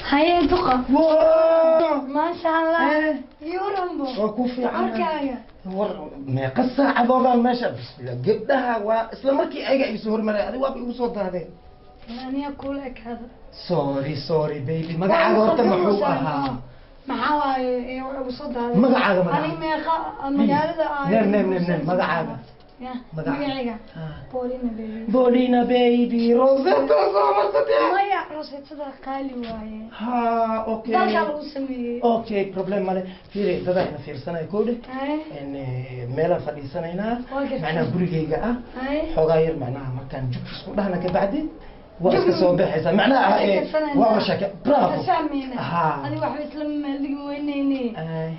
Haye duqa. Maasha Allah. Yurambo. Waa ku fiican. Arkaaga. War meeqa saacadoodaan meesha, bismillah, gabdhaha waa isla markii ayaga igu soo hormaray, adiga waaba igu soo daadeen. Aniga kula ekaada. Sorry, sorry baby, magacaaga horta muxuu ahaa? Maxaa waaye wax ugu soo daaday? Magacaaga, magacaaga. Ani meeqa magaalada aan Nem nem nem nem, magacaaga. Ya, Magacaaga. Magacayga. Ah. Paulina baby. Bolina baby, Rosetta soo marsatay. Maya, rosetada qaali waaye. Ha, okay. Dalka lagu sameeyey. Okay, problem male. Fiiri, dadaa ina fiirsanaya koodhe. Haye. In meelaan fadhiisanaynaa. Waa gartay. Macnaha gurigayga ah. Haye. Xoogaa yar macnaha markaan jug isku dhahna ka bacdi waa iska soo baxaysaa macnaha waa shaka, bravo. Fahmayna. Ha. Adiga waxba isla maaligi weyneyne. Ay.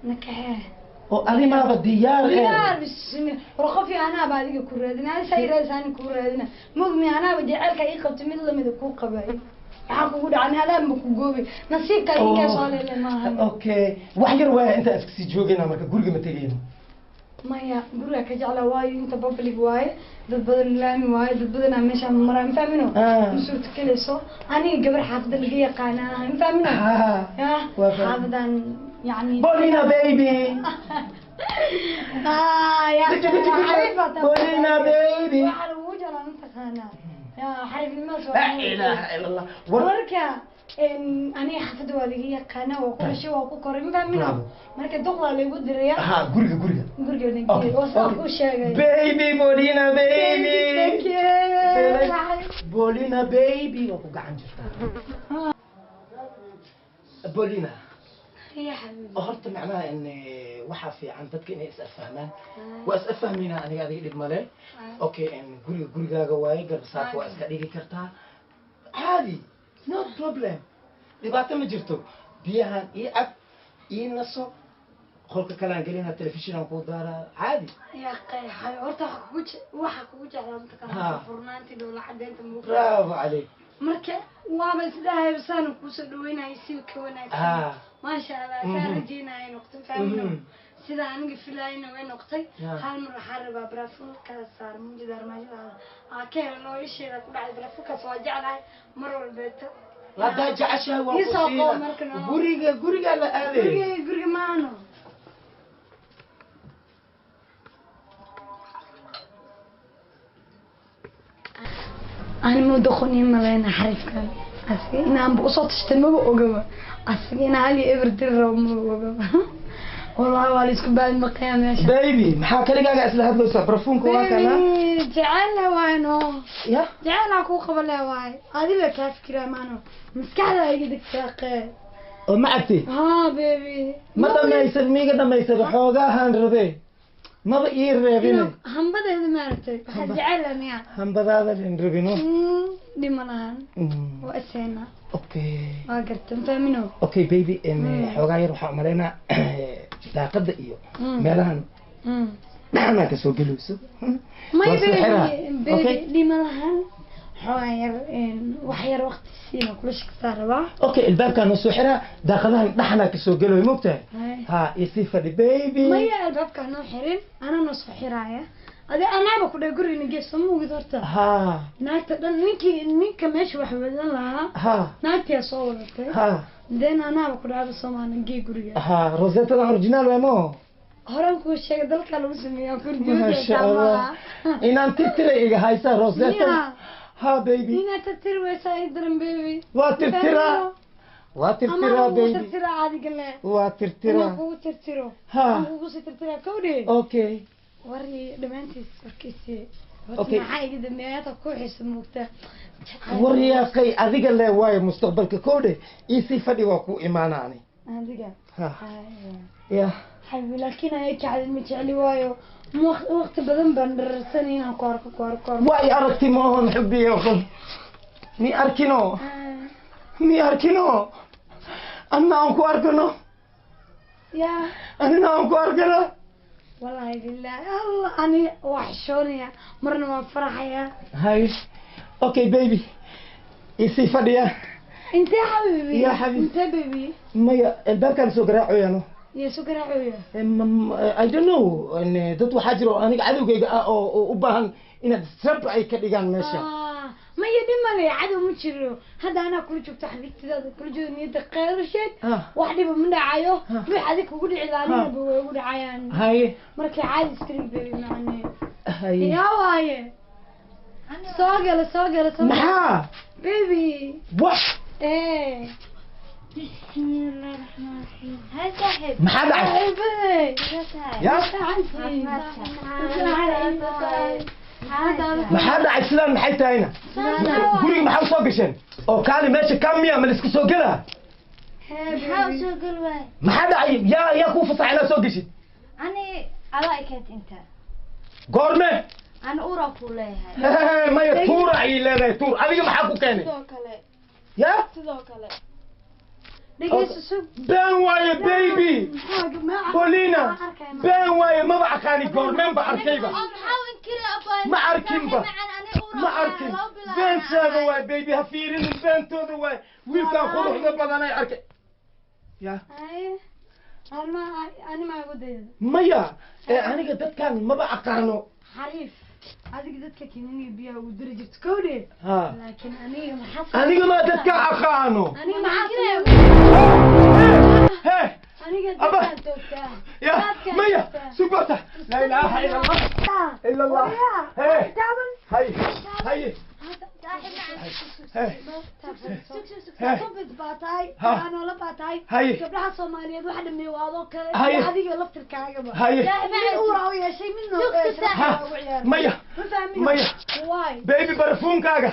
Nakaxee. Oo arrimaaba diyaar eh. Diyaar, bismillah. War qof iyo anaaba adiga ku raadina, ani saa iraadis ani ku raadina. Mugmi anaaba jaceylka ii qabtay mid lamida kuu qabay. Maxaa kugu dhacay? Adaanba ku goobay. Nasiibka inkaa soo leele maahan. Okay, wax yar waaya intaan iska sii joogayna, marka guriga ma tegayno. Maya, guriga ka jeclaa, waayo inta public waaye, dad badan laami waaye, dad badanaa meeshaan maraa, ma fahmino? Ah. Ma suurta gelayso. Aniga gabar xaafada laga yaqaana ahay, ma fahmino? Ah. Ya. Waa fahmay. Xaafadan yani. Bolina baby. Ah, ya. Xariif baa tahay. Bolina baby. Waxaa lagugu jeclaa mataqaanaa ya xariifnimadaas waa. La ilaha ila Allah, war Warka aniga xaafadda waa laga yaqaana, waa ku dhashay, waa ku koray, ma fahmino? Bravo. Marka duqdaa laygu diraya. Ha, guriga, guriga. Guriga. Okay, waa saa okay. kuu sheegay. Baby, Bolina baby. Thank you. Bolina baby, waa ku gacan jirtaa Bolina. يا حبيبي. Horta macnaha in waxaa fiican dadka inay is afahmaan, waa is afahmaynaa aniga adiga, dhib male. Okay, in guriga gurigaaga waaye, garbasaarka waa iska dhigi kartaa caadi, no problem, dhibaato ma jirto. Biyahan ii cab, ii naso, qolka kalean gelina, telefishinaan kuu daaraa caadi. يا قيحة horta waxa kugu jeclaa Ha. mataqaanaa furnaantii dhoola cadeynta muuqda. Bravo calayk. Marka waaba isdhahay saan kuusoo dhaweynaya si ka wanaagsan. Maasha Allah, saan rajeynaya noqotay, fahmino? Sida aniga filayna way noqotay. Hal mar waxaan rabaa barafuulkaas saar mujida armaajadaada aa ka helno, isheeda ku dhacay barafuulkaas, waa jeclahay mar walbeeto. Haddaa jeceshahay waa Ii ku soo siina. qoob marka noo. Guriga, gurigaa la aaday. Guriga, guriga maano. Ani ma doqon maleyna xariifkan asiga inaanba usoo tashtay, maba ogaba asiga inaa hal iyo eber diri rabo, maba ogaba. Wallahi waa la isku baadmaqayaa meesha. Baby, maxaa kaligaaga isla hadlaysaa? Barafuunka waa kana. Baby, jecel waay no. Ya. Jecelaa kuu qaba le waay, adiga kaa fikiraa maano, maskaxda iga degtaaqee. Oo ma cabtay? Ha baby. Ma dhamaysan, miiga dhamaysada xoogaahaan rabe, maba ii reebine. Hambadeeda maaragtay waxaa jecela miya? Hambadaada len rabino. Dhima lahan. Waa iseena. Okay. Waa gartan, fahmino? Okay baby, in xoogaa yar waxaa umalaynaa daaqada iyo meelahan dhaxnaa kasoo gelayso. May. Waa soo xiraa. Baby, baby. Okay. Dhima lahan, xoogaa yar wax yar waqti siina kula shaqsaa rabaa. Okay, albaabkaan noo soo xiraa, daaqadahan dhaxnaa kasoo gelayo, mogtahay? Hay. Ha, isii fadhi baby. Maya, albaabka noo xirin, anaa noo soo xiraaya. Adi anaaba ku dhahay gurigana gees, soo ma ogid horta? Ha. Naagta dhan ninkii ninka meesha wax wadan lahaa Ha. naagtiyaa soo wadatay. Ha. Then anaaba ku dhacda soomaana gee guriga. Ha, rosettadan original waay mo. Horaan kuu sheegay dalka lagu sameeyaa. Maasha Allah, inaan tirtiray iga haysaa rosetta. Miya? Ha baby. Inaad tirtiri weysaa ii daran baby. Waa tirtiraa, waa ama tirtiraa kugu baby. Tirtiraa caadiga le. Waa tirtiraa. Inaan kugu tirtiro. Ha. Aan kugu sii tirtiraa kawdhe. Okay. Wari dhammaantiis warkiisii horta. Okay. Maxaa iga dambeeya hata ku xiisa muugta? Waryaaqay, adiga le waayo mustaqbalka koodhe, iisii fadhi, waa ku imaanaani. Adiga. Ha. Ya. Xabibi, laakiin ay kacday ma jecli, waayo waqti badan baan dhararsanay inaan ku arko, ku arko, ku arko. Waa i aragti maahon xubbiyo, mi arkino, mi arkino, anna aan ku arkano. Ya. Anina aan ku arkano. Wallaahi billahi Allah, ani waa xishoonaya, marna waa faraxaya. Hay, okay baby, isii fadhiya. Intee xabibi? Ya xabibi. Intee baby? Maya, albaabkaan soo garaacoyano. Yaa soo garaacooya? I don't know, dad waxaa jira oo aniga cadowgayga ah oo u baahan inaad sab ay ka dhigaan meesha. Ah, Maya dhib male, cadow ma jiro. Hadda anaa kula joogto, xabiibtidaada kula joogo, niyadda khayr u sheeg. Wax dhiba ma dhacayo. Wix adig kugu dhici lahaa anigaba way ugu dhacayaan. Haye. Markay caadi iskari baby macne. Haye. Yaa waaye, soo gala, soo gala, soo gala. Maxaa? Baby. Wax. Eh. بسم الله الرحمن الرحيم. هاي صاحب. Maxaa dhacay? Saaxiibadey. Ya. Maxaa dhacay? Sidaan maxay tahayna? Guriga maxaa usoo gasheen oo kaali meesha kamiya ma laisku soo gelaa? Maxaa usoo gel waay? Maxaa dhacay? Yaa kuu fasaxay inaad soo geshid? Ani adaa keent inta. Goorme? Ani uraa kuu leeyahay. Maya, tuura ayay leedahay, tuur. Adiga maxaa ku keenay? Sidoo kale. Ya. Sidoo kale. Dhegeyso, sug. Been waaye, baby Bolina, been waaye. Maba aqaani, goormeen ba arkayba? Maxaa inkiri abaa? Ma arkinba, ma arkin. Beenteeda waay, baby, ha fiirinin, beentooda waay. Wiilkaan quruxda badanay arkay ya. Ani maa igu dayda? Maya, ee aniga dadkan maba aqaano. Xariif, adiga dadka kininiga biyaha ugu diri jirto kowdhe. Ha. Laakiin aniga maxaa? Aniga ma dadka aqaano. Aniga maxaa? He. Aniga Abba. dadkaan toogtaa. Ya maya, sugota. Laa ilaaha ila Allah, ila Allah. He, hay, hay. He. Sobid baa tahay. Ha. Aanoola baa tahay. Haye. Gabdhaha Soomaaliyeed waxa dhameeye waa adoo kale. Haye. Adiga laftirkaagaba Haye. mid uura u yeeshay, midna Ha. ugu ciyaaray. Maya. Ma fahmin? Maya. Waay. Baby, barafuunkaaga,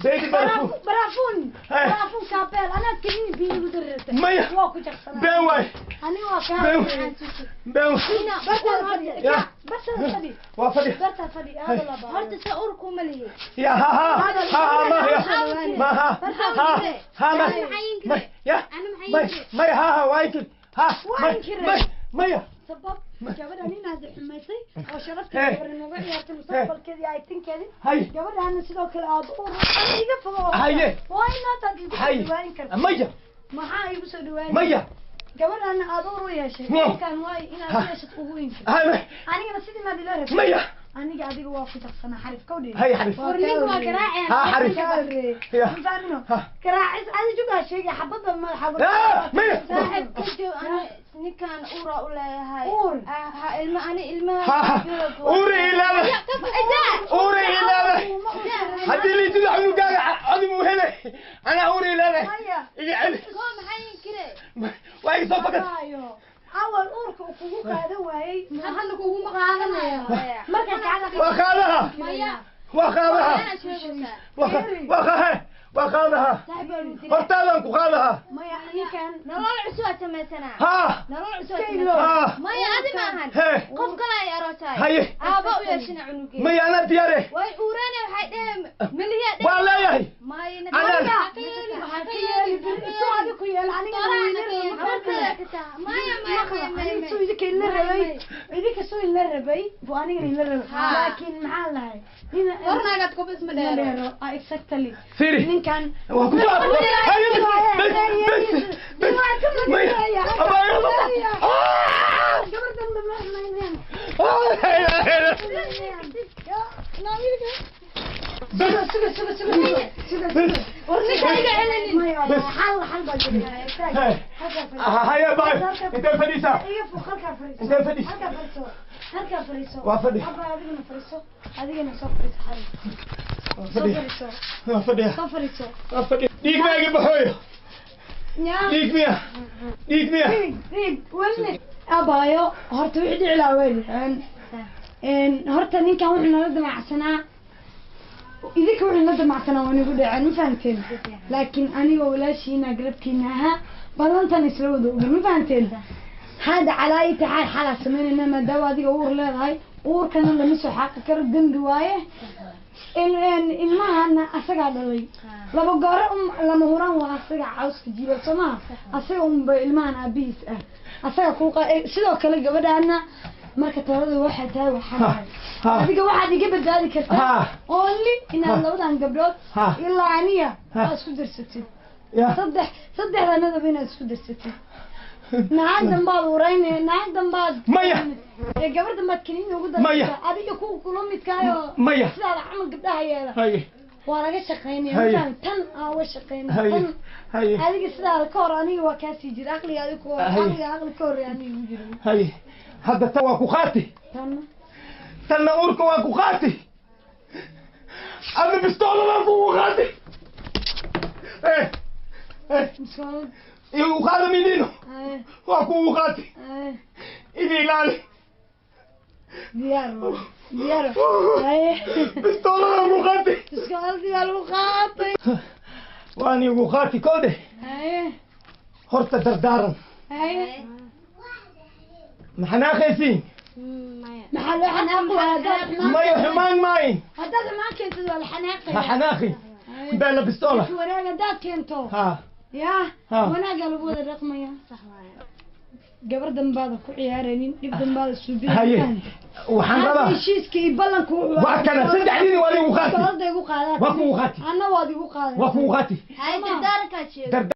baby, barafuun. Barafuun. Haye. Barafuun kaabeel anaad kelini biyo igu darirtay. Maya. Waa ku jaqsanaa. Been waay. Aniga waa kaa. Been, been. Bartaada fadhi. Ya. Bartaada fadhi. Waa fadhi. Bartaa fadhi, aada la baa. Horta se ur kuma lihi. Ya, ha, ha, ha, ha, ma ya, ma ha, ha, ha, ma ma ya, may, may, ha, ha, waa inkir, ha. Waa may inkiray. May, maya. Sabab gabadhan inaad xumaysay oo sharafta Hey. gabadha naga ciyaartay, mustaqbalkeedii ay tinkeedii. Hay. Gabadhana sidoo kale aad uur iga fogo. Haye. Waa inaad igu soo hay dhawaan karta. Maya. Maxaa igu soo dhawaan? Maya. Gabadhana aad uur u yeeshay. No. Ninkan waay inaad Ha. u yeeshat ugu inkir. Hay, may. Anigana sidii maad ila rabtay. Maya. Aniga adiga waa ku taqsanaa, xarif kawdhe. Hay, xarif. War ninka waa garaacaya. Ha, xarif. Ya. Ha. Garaacis adi jugaa sheegay xabadda madaxa. Ah, maya. Saaxiib, ka joog. Ani ninkan uraa u leeyahay. Uur. Ha, ilma ani ilmaha. Ha, ha, uuri ilaada, uuri ilaada. Haddii liidida cunugaaga codib uu helay, anaa uuri ilaada. Maya. Iga celi. Maxaa inkire? Waa iga soo fakat. Waayo awal uurka uu kugu qaadan waayey, hadda kuguma qaadanaya marka kacda. Waa qaadaha. Maya. Waa qaadaha. Ana sheegaysaa. Waa waa waa qaadaha. Saaxiib, waa lagu dilaa. Hortaadaan ku qaadaha. Maya, ninkan Nolol cusub aad samaysanaa. Ha. Nolol cusub aad Iska samaysanaa. ilow. Ha. Maya, adi ma ahan. He. Qof kale ay arootahay. Haye. Aaba u yeeshana cunugee. Maya, anaa diyaare. Way uurane, waxay dheheen miliya dheh. Waa leeyahay. Maya. Anaa- Waxaa ka yeeli soo adiga ku yeel anigana Maya, maya, maya, maya. suu idinka ila rabay, idinka suu ila rabay buu anigana ila rabay, laakiin maxaa lahay? Warnaagaad kubis ma dheero. Dheero. Ah, exactly. Firi. Ninkan waa ku soo. Haye, bes, bes, bes, maya, abaayo. Gabar dambe ma xumayneen. Bes. Suga, suga, suga, suga, suga, suga. War ninka iga celinin. Maya, xal, xal baa jira. Hey. Halkaa fadhiiso. Haye, baay, intee fadhiisaa? Iga fog, halkaa fadhiiso. Intee fadhiis? Halkaa fadhiiso, halkaa fadhiiso. Waa fadhi. Abba, adigana fadhiiso, adigana soo fadhiiso, xabiib. Waa Soo fadhiya. fadhiiso. Waa fadhiya. Soo fadhiiso. Waa fadhiya. Dhiig baa iga baxooyo. Yaa. Dhiig miya? Dhiig miya? Dhiig, dhiig welni. Abaayo, horta wixii dhici lahaa way dhaceen. Horta ninkan wuxuu nala damacsanaa, idinka wuxuu nala damacsanaa waa nagu dhaceen, ma fahanteen? Laakiin aniga walaashiina garabkiina ahaa, ballantan isla wada ogen, ma fahanteen? Hadda calaa ayi taxaal xalaa samaynayna, maadaama adiga uur leedahay, uurkana lama soo xaaqi karo, dembi waaye. Ilmahana asagaa dhalay, laba goore lama huraan waa asaga cawska jiiba, soo maha? Asaga unba ilmahan aabihiis ah, asaga kuuqa. Sidoo kale gabadhaana marka talada waxay tahay, waxaa Ha. adiga waxaad iga badbaadi kartaa only inaad labadan gabdhood ilaa aniga aad isku darsatid. Ya. Saddex, saddexdanadaba inaad isku darsatid. Naag dambaad urayne, naag dambaad. Maya. Ee gabar dambaad kiniin ugu Maya. darsa, adiga kuwa kula midkaayo. Maya. Sidaada camal gabdhaha yeela. Haye. Waa laga shaqaynaya. Haye. Ma fahmi? Tan aa uga shaqaynaya. Haye. Tan Haye. adiga sidaada ka hor aniga waa kaasii jira aqliga, adiga ka hor. Haye. Aqliga aqli ka horreeya aniga igu jira. Haye, hadda tan waa ku qaati. Tanna? Tanna uurka waa ku qaati. Adna bistooladan kugu qaati. Eh eh. Miskoolad? Igu qaada minino. Haye. Waa kugu qaati. Haye. Iga ilaali. Diyaar waa, diyaar waa. Haye. Bistooladan ku qaati. Biskooladii waa lagu qaatay. Waan igu qaati kode. Haye. Horta dardaaran. Haye. Ma xanaaqaysiin? Maya. Maxaa loo xanaaqi waaya haddaad xumaan? Mayo, xumaan maayin. Haddaad xumaan keentid waa la xanaaqaya. Ha xanaaqi beela bistoola. Laakiin wanaag haddaad keento, ha yaa, Ha. wanaagaa lagu wada dhaqmaya. Sax waaye. Gabar dambaada ku ciyaaraynin, dhib dambaada suubin. Haye, waxaan rabaa heshiiska iyo ballanku wuxuu waa kana saddexdiini waa igu qaati. Bistoolada igu qaadaa. Waa kugu qaati. Anna waad igu qaaday. Waa kugu qaati. Hay, dardaarankaa sheego. Dardaaran.